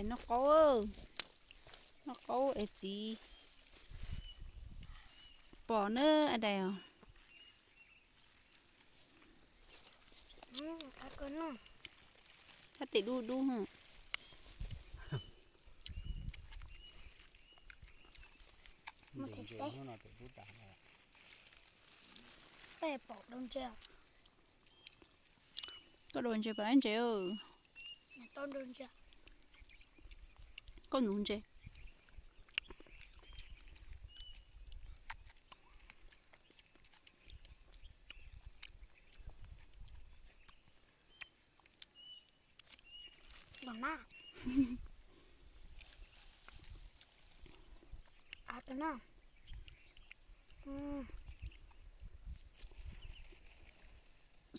Noj qaub, noj qaub es txiv pom na, a dais os. Thab tes dub dub. Koj dua ntses pom ntses. Koj nuv ntses.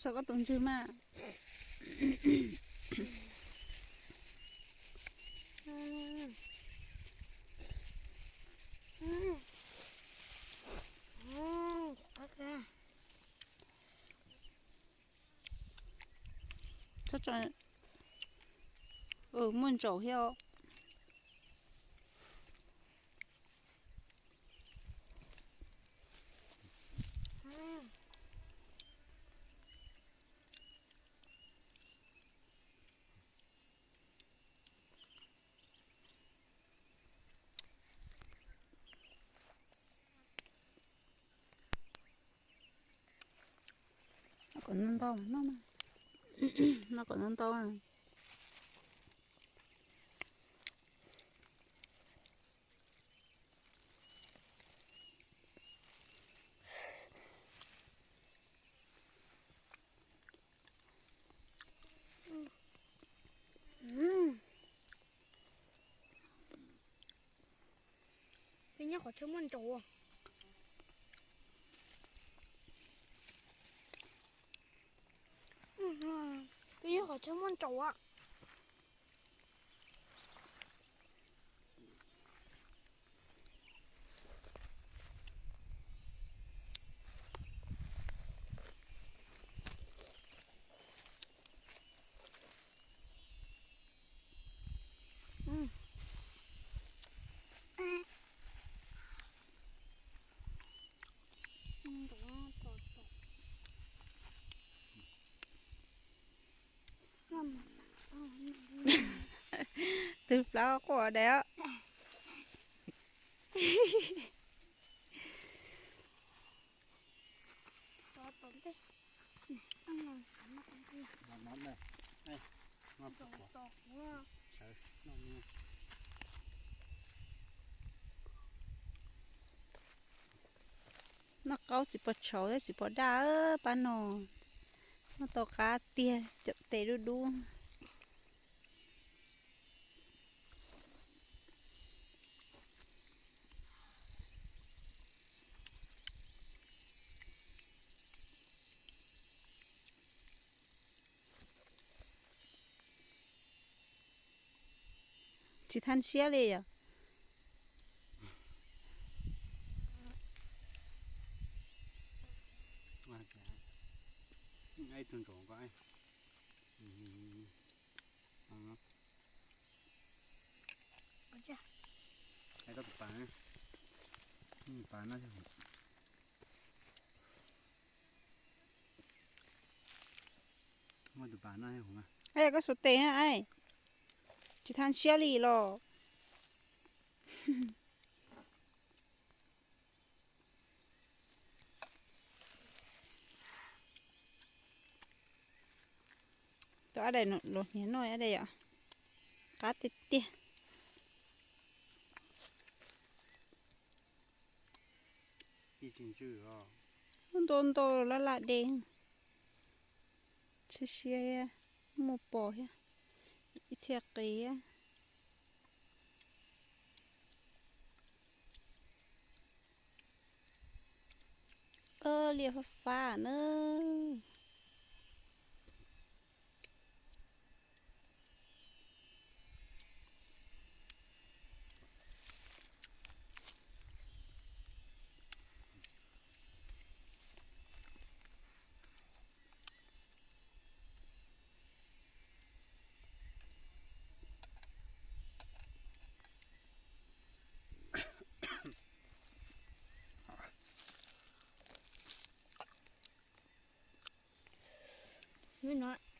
Saib koj tus ntswg mas. Muaj ntsaum thiab os. Noj kom ntau ntau, noj kom ntau ntau. Peb nyob qhov chaw muaj ntsaum. Peb nyob qhov chaw muaj ntsaum a. Tus plaub quaj dais os. Noj qaub txiv pos tshauv thiab txiv pos daj pab no. Noj tau qab tiag, cov tes dub dub. Tsis thaj siab li yom. Koj xuas tes, tsis thaj siab li los. Tus ab dais los hniav noj ab dais yom, qab tiag tiag. Ntau ntau laj laj de, siab siab, muaj pos thiab, ib txhia qis thiab. Liaj fab fab na. Hnub no